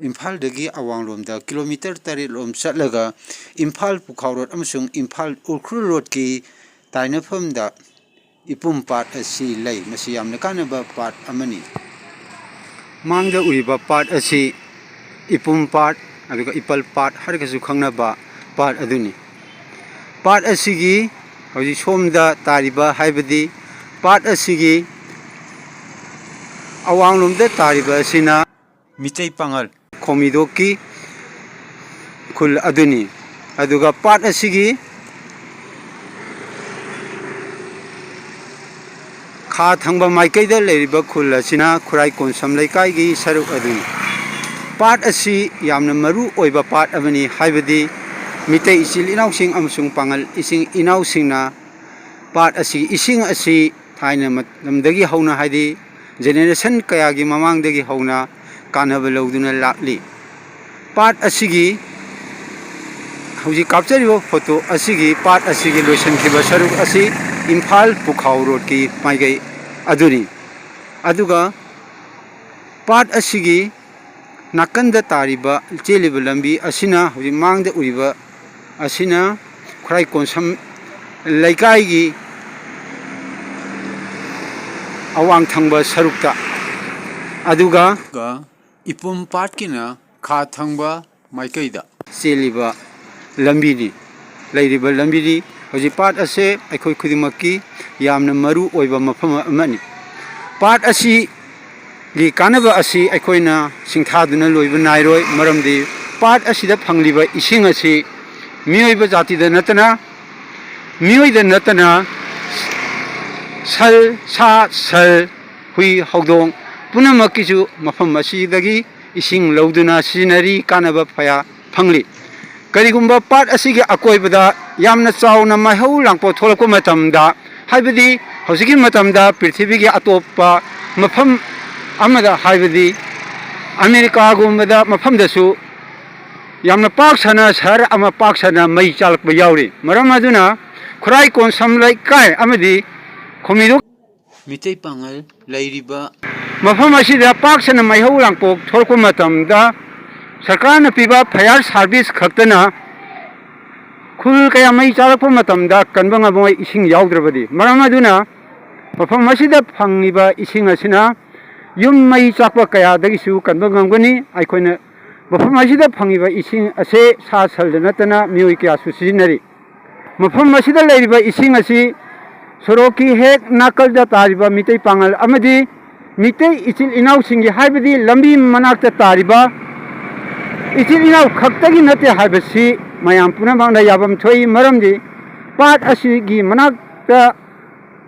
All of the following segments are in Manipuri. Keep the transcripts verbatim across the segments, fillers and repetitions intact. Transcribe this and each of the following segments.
ꯏꯝꯐꯥꯜꯗꯒꯤ ꯑꯋꯥꯡꯂꯣꯝꯗ ꯀꯤꯂꯣꯃꯤꯇꯔ ꯇꯔꯦꯠ ꯂꯣꯝ ꯆꯠꯂꯒ ꯏꯝꯐꯥꯜ ꯄꯨꯈꯥꯎ ꯔꯣꯗ ꯑꯃꯁꯨꯡ ꯏꯝꯐꯥꯜ ꯎꯈ꯭ꯔꯨꯜ ꯔꯣꯗꯀꯤ ꯇꯥꯏꯅꯐꯝꯗ ꯏꯄꯨꯝ ꯄꯥꯠ ꯑꯁꯤ ꯂꯩ꯫ ꯃꯁꯤ ꯌꯥꯝꯅ ꯀꯥꯟꯅꯕ ꯄꯥꯠ ꯑꯃꯅꯤ꯫ ꯃꯥꯡꯗ ꯎꯔꯤꯕ ꯄꯥꯠ ꯑꯁꯤ ꯏꯄꯨꯝ ꯄꯥꯠ, ꯑꯗꯨꯒ ꯏꯄꯜ ꯄꯥꯠ ꯍꯥꯏꯔꯒꯁꯨ ꯈꯪꯅꯕ ꯄꯥꯠ ꯑꯗꯨꯅꯤ꯫ ꯄꯥꯠ ꯑꯁꯤꯒꯤ ꯍꯧꯖꯤꯛ ꯁꯣꯝꯗ ꯇꯥꯔꯤꯕ, ꯍꯥꯏꯕꯗꯤ ꯄꯥꯠ ꯑꯁꯤꯒꯤ ꯑꯋꯥꯡꯂꯣꯝꯗ ꯇꯥꯔꯤꯕ ꯑꯁꯤꯅ ꯃꯤꯇꯩ ꯄꯥꯉꯜ ꯈꯣꯃꯤꯗꯣꯛꯀꯤ ꯈꯨꯜ ꯑꯗꯨꯅꯤ꯫ ꯑꯗꯨꯒ ꯄꯥꯠ ꯑꯁꯤꯒꯤ ꯈꯥ ꯊꯪꯕ ꯃꯥꯏꯀꯩꯗ ꯂꯩꯔꯤꯕ ꯈꯨꯜ ꯑꯁꯤꯅ ꯈꯨꯔꯥꯏ ꯀꯣꯟꯁꯝ ꯂꯩꯀꯥꯏꯒꯤ ꯁꯔꯨꯛ ꯑꯗꯨꯅꯤ꯫ ꯄꯥꯠ ꯑꯁꯤ ꯌꯥꯝꯅ ꯃꯔꯨ ꯑꯣꯏꯕ ꯄꯥꯠ ꯑꯃꯅꯤ, ꯍꯥꯏꯕꯗꯤ ꯃꯤꯇꯩ ꯏꯆꯤꯜ ꯏꯅꯥꯎꯁꯤꯡ ꯑꯃꯁꯨꯡ ꯄꯥꯉꯜ ꯏꯆꯤꯜ ꯏꯅꯥꯎꯁꯤꯡꯅ ꯄꯥꯠ ꯑꯁꯤꯒꯤ ꯏꯁꯤꯡ ꯑꯁꯤ ꯊꯥꯏꯅ ꯃꯇꯝꯗꯒꯤ ꯍꯧꯅ, ꯍꯥꯏꯗꯤ ꯖꯦꯅꯦꯔꯦꯁꯟ ꯀꯌꯥꯒꯤ ꯃꯃꯥꯡꯗꯒꯤ ꯍꯧꯅ ꯀꯥꯟꯅꯕ ꯂꯧꯗꯨꯅ ꯂꯥꯛꯂꯤ꯫ ꯄꯥꯠ ꯑꯁꯤꯒꯤ ꯍꯧꯖꯤꯛ ꯀꯥꯞꯆꯔꯤꯕ ꯐꯣꯇꯣ ꯑꯁꯤꯒꯤ ꯄꯥꯠ ꯑꯁꯤꯒꯤ ꯂꯣꯏꯁꯤꯟꯈꯤꯕ ꯁꯔꯨꯛ ꯑꯁꯤ ꯏꯝꯐꯥꯜ ꯄꯨꯈꯥꯎ ꯔꯣꯗꯀꯤ ꯃꯥꯏꯀꯩ ꯑꯗꯨꯅꯤ꯫ ꯑꯗꯨꯒ ꯄꯥꯠ ꯑꯁꯤꯒꯤ ꯅꯥꯀꯟꯗ ꯇꯥꯔꯤꯕ ꯆꯦꯜꯂꯤꯕ ꯂꯝꯕꯤ ꯑꯁꯤꯅ ꯍꯧꯖꯤꯛ ꯃꯥꯡꯗ ꯎꯔꯤꯕ ꯑꯁꯤꯅ ꯈꯨꯔꯥꯏ ꯀꯣꯟꯁꯝ ꯂꯩꯀꯥꯏꯒꯤ ꯑꯋꯥꯡ ꯊꯪꯕ ꯁꯔꯨꯛꯇ, ꯑꯗꯨꯒ ꯏꯄꯨꯝ ꯄꯥꯠꯀꯤꯅ ꯈꯥ ꯊꯪꯕ ꯃꯥꯏꯀꯩꯗ ꯆꯦꯜꯂꯤꯕ ꯂꯝꯕꯤꯅꯤ꯫ ꯂꯩꯔꯤꯕ ꯂꯝꯕꯤꯅꯤ꯫ ꯍꯧꯖꯤꯛ ꯄꯥꯠ ꯑꯁꯦ ꯑꯩꯈꯣꯏ ꯈꯨꯗꯤꯡꯃꯛꯀꯤ ꯌꯥꯝꯅ ꯃꯔꯨ ꯑꯣꯏꯕ ꯃꯐꯝ ꯑꯃꯅꯤ꯫ ꯄꯥꯠ ꯑꯁꯤꯒꯤ ꯀꯥꯟꯅꯕ ꯑꯁꯤ ꯑꯩꯈꯣꯏꯅ ꯁꯤꯡꯊꯥꯗꯨꯅ ꯂꯣꯏꯕ ꯅꯥꯏꯔꯣꯏ, ꯃꯔꯝꯗꯤ ꯄꯥꯠ ꯑꯁꯤꯗ ꯐꯪꯂꯤꯕ ꯏꯁꯤꯡ ꯑꯁꯤ ꯃꯤꯑꯣꯏꯕ ꯖꯥꯇꯤꯗ ꯅꯠꯇꯅ, ꯃꯤꯑꯣꯏꯗ ꯅꯠꯇꯅ, ꯁꯜ, ꯁꯥ, ꯁꯜ, ꯍꯨꯏ, ꯍꯧꯗꯣꯡ ꯄꯨꯝꯅꯃꯛꯀꯤꯁꯨ ꯃꯐꯝ ꯑꯁꯤꯗꯒꯤ ꯏꯁꯤꯡ ꯂꯧꯗꯨꯅ ꯁꯤꯖꯤꯟꯅꯔꯤ, ꯀꯥꯟꯅꯕ ꯀꯌꯥ ꯐꯪꯂꯤ꯫ ꯀꯔꯤꯒꯨꯝꯕ ꯄꯥꯠ ꯑꯁꯤꯒꯤ ꯑꯀꯣꯏꯕꯗ ꯌꯥꯝꯅ ꯆꯥꯎꯅ ꯃꯩꯍꯧ ꯂꯥꯡꯄꯣꯛ ꯊꯣꯛꯂꯛꯄ ꯃꯇꯝꯗ, ꯍꯥꯏꯕꯗꯤ ꯍꯧꯖꯤꯛꯀꯤ ꯃꯇꯝꯗ ꯄ꯭ꯔꯤꯊꯤꯕꯤꯒꯤ ꯑꯇꯣꯞꯄ ꯃꯐꯝ ꯑꯃꯗ, ꯍꯥꯏꯕꯗꯤ ꯑꯃꯦꯔꯤꯀꯥꯒꯨꯝꯕꯗ ꯃꯐꯝꯗꯁꯨ ꯌꯥꯝꯅ ꯄꯥꯛ ꯁꯟꯅ, ꯁꯍꯔ ꯑꯃ ꯄꯥꯛ ꯁꯟꯅ ꯃꯩ ꯆꯥꯛꯂꯛꯄ ꯌꯥꯎꯔꯤ꯫ ꯃꯔꯝ ꯑꯗꯨꯅ ꯈꯨꯔꯥꯏ ꯀꯣꯟꯁꯝ ꯂꯩꯀꯥꯏ ꯑꯃꯗꯤ ꯈꯣꯃꯤꯗꯨ ꯃꯤꯇꯩ ꯄꯥꯉꯜ ꯂꯩꯔꯤꯕ ꯃꯐꯝ ꯑꯁꯤꯗ ꯄꯥꯛ ꯁꯟꯅ ꯃꯩꯍꯧ ꯂꯥꯡꯄꯣꯛ ꯊꯣꯛꯂꯛꯄ ꯃꯇꯝꯗ ꯁꯔꯀꯥꯔꯅ ꯄꯤꯕ fire service ꯈꯛꯇꯅ ꯈꯨꯜ ꯀꯌꯥ ꯃꯩ ꯆꯥꯔꯛꯄ ꯃꯇꯝꯗ ꯀꯟꯕ ꯉꯝꯃꯣꯏ, ꯏꯁꯤꯡ ꯌꯥꯎꯗ꯭ꯔꯕꯗꯤ꯫ ꯃꯔꯝ ꯑꯗꯨꯅ ꯃꯐꯝ ꯑꯁꯤꯗ ꯐꯪꯂꯤꯕ ꯏꯁꯤꯡ ꯑꯁꯤꯅ ꯌꯨꯝ ꯃꯩ ꯆꯥꯛꯄ ꯀꯌꯥꯗꯒꯤꯁꯨ ꯀꯟꯕ ꯉꯝꯒꯅꯤ꯫ ꯑꯩꯈꯣꯏꯅ ꯃꯐꯝ ꯑꯁꯤꯗ ꯐꯪꯂꯤꯕ ꯏꯁꯤꯡ ꯑꯁꯦ ꯁꯥ ꯁꯟꯗ ꯅꯠꯇꯅ ꯃꯤꯑꯣꯏ ꯀꯌꯥꯁꯨ ꯁꯤꯖꯤꯟꯅꯔꯤ꯫ ꯃꯐꯝ ꯑꯁꯤꯗ ꯂꯩꯔꯤꯕ ꯏꯁꯤꯡ ꯑꯁꯤ ꯁꯣꯔꯣꯛꯀꯤ ꯍꯦꯛ ꯅꯥꯀꯜꯗ ꯇꯥꯔꯤꯕ ꯃꯤꯇꯩ ꯄꯥꯉꯜ ꯑꯃꯗꯤ ꯃꯤꯇꯩ ꯏꯆꯤꯜ ꯏꯅꯥꯎꯁꯤꯡꯒꯤ, ꯍꯥꯏꯕꯗꯤ ꯂꯝꯕꯤ ꯃꯅꯥꯛꯇ ꯇꯥꯔꯤꯕ ꯏꯆꯤꯜ ꯏꯅꯥꯎ ꯈꯛꯇꯒꯤ ꯅꯠꯇꯦ ꯍꯥꯏꯕꯁꯤ ꯃꯌꯥꯝ ꯄꯨꯝꯅꯃꯛꯅ ꯌꯥꯐꯝ ꯊꯣꯛꯏ꯫ ꯃꯔꯝꯗꯤ ꯄꯥꯠ ꯑꯁꯤꯒꯤ ꯃꯅꯥꯛꯇ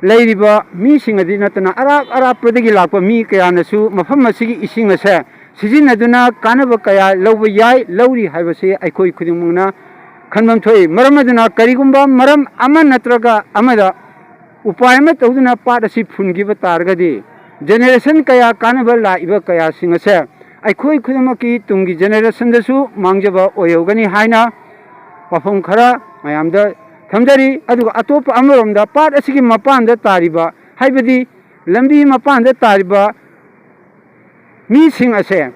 ꯂꯩꯔꯤꯕ ꯃꯤꯁꯤꯡ ꯑꯗꯤ ꯅꯠꯇꯅ ꯑꯔꯥꯞ ꯑꯔꯥꯞꯄꯗꯒꯤ ꯂꯥꯛꯄ ꯃꯤ ꯀꯌꯥꯅꯁꯨ ꯃꯐꯝ ꯑꯁꯤꯒꯤ ꯏꯁꯤꯡ ꯑꯁꯦ ꯁꯤꯖꯤꯟꯅꯗꯨꯅ ꯀꯥꯟꯅꯕ ꯀꯌꯥ ꯂꯧꯕ ꯌꯥꯏ, ꯂꯧꯔꯤ ꯍꯥꯏꯕꯁꯤ ꯑꯩꯈꯣꯏ ꯈꯨꯗꯤꯡꯃꯛꯅ ꯈꯟꯐꯝ ꯊꯣꯛꯏ꯫ ꯃꯔꯝ ꯑꯗꯨꯅ ꯀꯔꯤꯒꯨꯝꯕ ꯃꯔꯝ ꯑꯃ ꯅꯠꯇ꯭ꯔꯒ ꯑꯃꯗ ꯎꯄꯥꯏ ꯑꯃ ꯇꯧꯗꯨꯅ ꯄꯥꯠ ꯑꯁꯤ ꯐꯨꯟꯈꯤꯕ ꯇꯥꯔꯒꯗꯤ, ꯖꯦꯅꯦꯔꯦꯁꯟ ꯀꯌꯥ ꯀꯥꯟꯅꯕ ꯂꯥꯛꯏꯕ ꯀꯌꯥꯁꯤꯡ ꯑꯁꯦ ꯑꯩꯈꯣꯏ ꯈꯨꯗꯤꯡꯃꯛꯀꯤ ꯇꯨꯡꯒꯤ ꯖꯦꯅꯦꯔꯦꯁꯟꯗꯁꯨ ꯃꯥꯡꯖꯕ ꯑꯣꯏꯍꯧꯒꯅꯤ ꯍꯥꯏꯅ ꯋꯥꯐꯝ ꯈꯔ ꯃꯌꯥꯝꯗ ꯊꯝꯖꯔꯤ꯫ ꯑꯗꯨꯒ ꯑꯇꯣꯞꯄ ꯑꯃꯔꯣꯝꯗ ꯄꯥꯠ ꯑꯁꯤꯒꯤ ꯃꯄꯥꯟꯗ ꯇꯥꯔꯤꯕ, ꯍꯥꯏꯕꯗꯤ ꯂꯝꯕꯤ ꯃꯄꯥꯟꯗ ꯇꯥꯔꯤꯕ ꯃꯤꯁꯤꯡ ꯑꯁꯦ,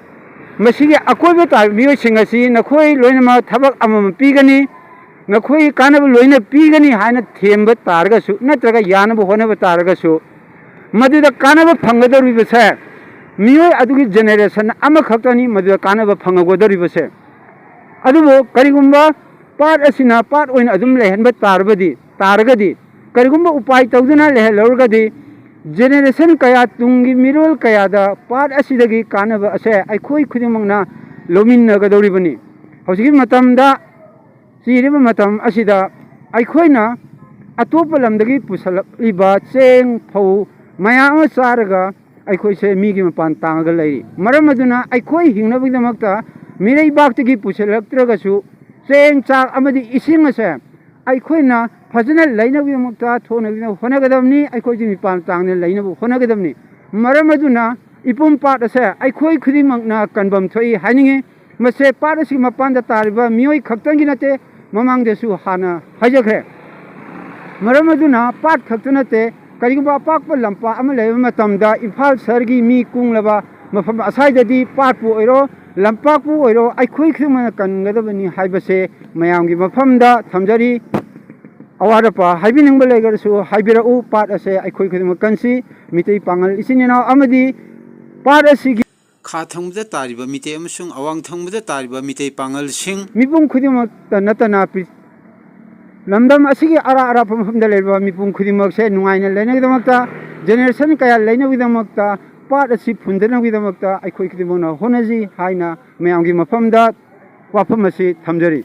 ꯃꯁꯤꯒꯤ ꯑꯀꯣꯏꯕ ꯇꯥꯔꯤꯕ ꯃꯤꯑꯣꯏꯁꯤꯡ ꯑꯁꯤ ꯅꯈꯣꯏ ꯂꯣꯏꯅꯃꯛ ꯊꯕꯛ ꯑꯃꯃꯝ ꯄꯤꯒꯅꯤ, ꯅꯈꯣꯏ ꯀꯥꯟꯅꯕ ꯂꯣꯏꯅ ꯄꯤꯒꯅꯤ ꯍꯥꯏꯅ ꯊꯦꯝꯕ ꯇꯥꯔꯒꯁꯨ, ꯅꯠꯇ꯭ꯔꯒ ꯌꯥꯅꯕ ꯍꯣꯠꯅꯕ ꯇꯥꯔꯒꯁꯨ, ꯃꯗꯨꯗ ꯀꯥꯟꯅꯕ ꯐꯪꯒꯗꯧꯔꯤꯕꯁꯦ ꯃꯤꯑꯣꯏ ꯑꯗꯨꯒꯤ ꯖꯦꯅꯦꯔꯦꯁꯟ ꯑꯃꯈꯛꯇꯅꯤ ꯃꯗꯨꯗ ꯀꯥꯟꯅꯕ ꯐꯪꯒꯗꯧꯔꯤꯕꯁꯦ꯫ ꯑꯗꯨꯕꯨ ꯀꯔꯤꯒꯨꯝꯕ ꯄꯥꯠ ꯑꯁꯤꯅ ꯄꯥꯠ ꯑꯣꯏꯅ ꯑꯗꯨꯝ ꯂꯩꯍꯟꯕ ꯇꯥꯔꯕꯗꯤ, ꯇꯥꯔꯒꯗꯤ, ꯀꯔꯤꯒꯨꯝꯕ ꯎꯄꯥꯏ ꯇꯧꯗꯨꯅ ꯂꯩꯍꯜꯂꯧꯔꯒꯗꯤ, ꯖꯦꯅꯦꯔꯦꯁꯟ ꯀꯌꯥ, ꯇꯨꯡꯒꯤ ꯃꯤꯔꯣꯜ ꯀꯌꯥꯗ ꯄꯥꯠ ꯑꯁꯤꯗꯒꯤ ꯀꯥꯟꯅꯕ ꯑꯁꯦ ꯑꯩꯈꯣꯏ ꯈꯨꯗꯤꯡꯃꯛꯅ ꯂꯧꯃꯤꯟꯅꯒꯗꯧꯔꯤꯕꯅꯤ꯫ ꯍꯧꯖꯤꯛꯀꯤ ꯃꯇꯝꯗ, ꯆꯤꯔꯤꯕ ꯃꯇꯝ ꯑꯁꯤꯗ ꯑꯩꯈꯣꯏꯅ ꯑꯇꯣꯞꯄ ꯂꯝꯗꯒꯤ ꯄꯨꯁꯜꯂꯛꯂꯤꯕ ꯆꯦꯡ, ꯐꯧ ꯃꯌꯥꯝ ꯑꯃ ꯆꯥꯔꯒ ꯑꯩꯈꯣꯏꯁꯦ ꯃꯤꯒꯤ ꯃꯄꯥꯟ ꯇꯥꯡꯉꯒ ꯂꯩꯔꯤ꯫ ꯃꯔꯝ ꯑꯗꯨꯅ ꯑꯩꯈꯣꯏ ꯍꯤꯡꯅꯕꯒꯤꯗꯃꯛꯇ ꯃꯤꯔꯩꯕꯥꯛꯇꯒꯤ ꯄꯨꯁꯤꯜꯂꯛꯇ꯭ꯔꯒꯁꯨ, ꯆꯦꯡ, ꯆꯥꯛ ꯑꯃꯗꯤ ꯏꯁꯤꯡ ꯑꯁꯦ ꯑꯩꯈꯣꯏꯅ ꯐꯖꯅ ꯂꯩꯅꯕꯒꯤꯗꯃꯛꯇ, ꯊꯣꯛꯅꯕꯒꯤꯗꯃꯛ ꯍꯣꯠꯅꯒꯗꯕꯅꯤ꯫ ꯑꯩꯈꯣꯏꯁꯨ ꯃꯤꯄꯥꯟ ꯇꯥꯡꯅ ꯂꯩꯅꯕ ꯍꯣꯠꯅꯒꯗꯕꯅꯤ꯫ ꯃꯔꯝ ꯑꯗꯨꯅ ꯏꯄꯨꯝ ꯄꯥꯠ ꯑꯁꯦ ꯑꯩꯈꯣꯏ ꯈꯨꯗꯤꯡꯃꯛꯅ ꯀꯟꯐꯝ ꯊꯣꯛꯏ ꯍꯥꯏꯅꯤꯡꯏ꯫ ꯃꯁꯦ ꯄꯥꯠ ꯑꯁꯤꯒꯤ ꯃꯄꯥꯟꯗ ꯇꯥꯔꯤꯕ ꯃꯤꯑꯣꯏ ꯈꯛꯇꯪꯒꯤ ꯅꯠꯇꯦ, ꯃꯃꯥꯡꯗꯁꯨ ꯍꯥꯟꯅ ꯍꯥꯏꯖꯈ꯭ꯔꯦ꯫ ꯃꯔꯝ ꯑꯗꯨꯅ ꯄꯥꯠ ꯈꯛꯇ ꯅꯠꯇꯦ, ꯀꯔꯤꯒꯨꯝꯕ ꯑꯄꯥꯛꯄ ꯂꯝꯄꯥꯛ ꯑꯃ ꯂꯩꯕ ꯃꯇꯝꯗ ꯏꯝꯐꯥꯜ ꯁꯍꯔꯒꯤ ꯃꯤ ꯀꯨꯡꯂꯕ ꯃꯐꯝ ꯑꯁ꯭ꯋꯥꯏꯗꯗꯤ ꯄꯥꯠꯄꯨ ꯑꯣꯏꯔꯣ, ꯂꯝꯄꯥꯛꯄꯨ ꯑꯣꯏꯔꯣ, ꯑꯩꯈꯣꯏ ꯈꯨꯗꯤꯡꯃꯛꯅ ꯀꯟꯒꯗꯕꯅꯤ ꯍꯥꯏꯕꯁꯦ ꯃꯌꯥꯝꯒꯤ ꯃꯐꯝꯗ ꯊꯝꯖꯔꯤ꯫ ꯑꯋꯥꯠ ꯑꯄꯥ ꯍꯥꯏꯕꯤꯅꯤꯡꯕ ꯂꯩꯔꯒꯁꯨ ꯍꯥꯏꯕꯤꯔꯛꯎ꯫ ꯄꯥꯠ ꯑꯁꯦ ꯑꯩꯈꯣꯏ ꯈꯨꯗꯤꯡꯃꯛ ꯀꯟꯁꯤ꯫ ꯃꯤꯇꯩ ꯄꯥꯉꯜ ꯏꯆꯤꯟ ꯏꯅꯥꯎ ꯑꯃꯗꯤ ꯄꯥꯠ ꯑꯁꯤꯒꯤ ꯈꯥ ꯊꯪꯕꯗ ꯇꯥꯔꯤꯕ ꯃꯤꯇꯩ ꯑꯃꯁꯨꯡ ꯑꯋꯥꯡ ꯊꯪꯕꯗ ꯇꯥꯔꯤꯕ ꯃꯤꯇꯩ ꯄꯥꯉꯜꯁꯤꯡ ꯃꯤꯄꯨꯝ ꯈꯨꯗꯤꯡꯃꯛꯇ ꯅꯠꯇꯅ ꯄ꯭ꯔꯤ-, ꯂꯝꯗꯝ ꯑꯁꯤꯒꯤ ꯑꯔꯥꯞ ꯑꯔꯥꯞꯄ ꯃꯐꯝꯗ ꯂꯩꯔꯤꯕ ꯃꯤꯄꯨꯝ ꯈꯨꯗꯤꯡꯃꯛꯁꯦ ꯅꯨꯡꯉꯥꯏꯅ ꯂꯩꯅꯕꯒꯤꯗꯃꯛꯇ, ꯖꯦꯅꯦꯔꯦꯁꯟ ꯀꯌꯥ ꯂꯩꯅꯕꯒꯤꯗꯃꯛꯇ, ꯄꯥꯠ ꯑꯁꯤ ꯐꯨꯟꯗꯅꯕꯒꯤꯗꯃꯛꯇ ꯑꯩꯈꯣꯏ ꯈꯨꯗꯤꯡꯃꯛꯅ ꯍꯣꯠꯅꯁꯤ ꯍꯥꯏꯅ ꯃꯌꯥꯝꯒꯤ ꯃꯐꯝꯗ ꯋꯥꯐꯝ ꯑꯁꯤ ꯊꯝꯖꯔꯤ꯫